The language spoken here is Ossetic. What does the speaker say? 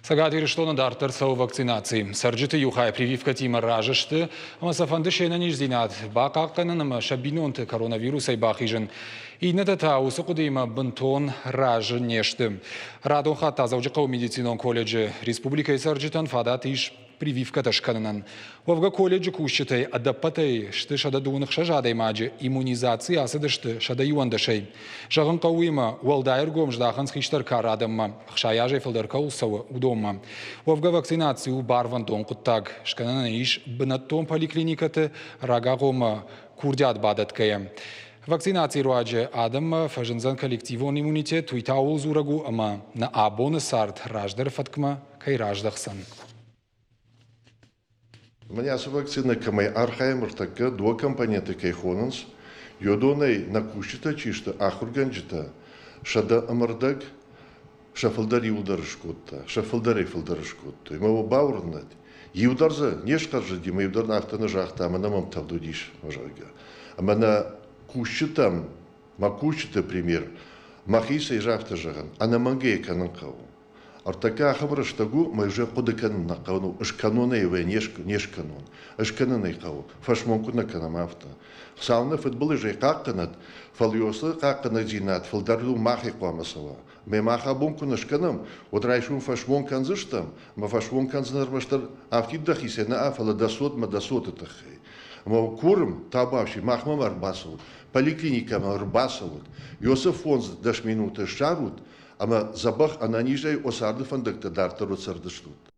Цӕгат Ирыстоны дарддӕр цӕуы вакцинаци. Цӕрджыты иу хай прививкӕтимӕ разы сты ӕмӕ сӕ фӕнды се нӕниздзинад бахъахъхъӕнын ӕмӕ сӕ бинонты коронавирусӕй бахизын. Иннӕтӕ та уыцы хъуыдыимӕ бынтон разы не сты. Радон хатт та Дзӕуджыхъӕуы медицинон колледжы республикӕйы цӕрджытӕн фадат ис прививкӕтӕ скӕнынӕн. Уӕвгӕ колледжы кусджытӕй ӕдӕппӕтӕй сты 126 адӕймаджы, иммунизаци ацыдысты 111-ӕй. Зӕгъын хъӕуы уыимӕ, уӕлдай ӕргом здахынц хистӕр кары адӕммӕ, 60 азӕй фылдӕр кӕуыл цӕуы, уыдонмӕ. Уӕвгӕ вакцинаци у барвӕндон хъуыддаг. Скӕнӕн ис бынӕттон поликлиникӕты рагагъоммӕ курдиат бадӕтгӕйӕ. Вакцинацийы руаджы адӕммӕ фӕзындзӕн коллективон иммунитет, уый та ууыл дзурӕг у, ӕмӕ нӕ абоны цард раздӕры фӕткмӕ кӕй раздӕхдзӕн. Мӕнӕ ацы вакцинӕ кӕмӕй архайӕм ӕртӕккӕ, дыууӕ компоненты кӕй хонынц, йодонӕй нӕ кусджытӕ чи сты, ахуыргӕнджытӕ, 150 сӕ фылдӕр иуылдӕр скодта, сӕ фылдӕрӕй фылдӕр скодтой. Мӕ уӕ бауырнӕд, иу дӕр дзы не схъӕрзыди, мӕ иу дӕр афтӕ нӕ загъта, ӕмӕ нӕм тӕвд уыдис, зӕгъгӕ. Ӕмӕ нӕ кусджытӕм, мӕ кусджыты премьер мӕхицӕй афтӕ зӕгъын, ӕнӕмӕнгӕй кӕнын хъӕуы. Ӕртӕккӕ ахӕм рӕстӕг у, ӕмӕ уже хъуыды кӕнын нӕ хъӕуы, скӕнон ӕй ӕви не скӕнон. Скӕнын ӕй хъӕуы, фӕсмон куыд нӕ кӕнӕм, афтӕ. Хуыцау нӕ фыдбылызӕй хъахъхъӕнӕд, фӕлӕ уыцы хъахъхъӕнӕгдзинад фылдӕр махӕй хъуамӕ цӕуа. Мӕ мах абон куы нӕ скӕнӕм, уӕд райсом фӕсмон кӕндзыстӕм, ӕмӕ фӕсмон кӕндзынӕ ӕрмӕстдӕр афтид дӕхицӕй нӕ, фӕлӕ дӕ цот мӕ дӕ цоты тыххӕй. Ӕмӕ курым, табуафси, махмӕ ма ӕрбацӕут, поликлиникӕмӕ ӕрбацӕут, Иосиф 5-10 минуты ссарут, ӕмӕ дзӕбӕх ӕнӕнизӕй о царды фӕндӕгтӕ дарддӕр цӕрдыстут.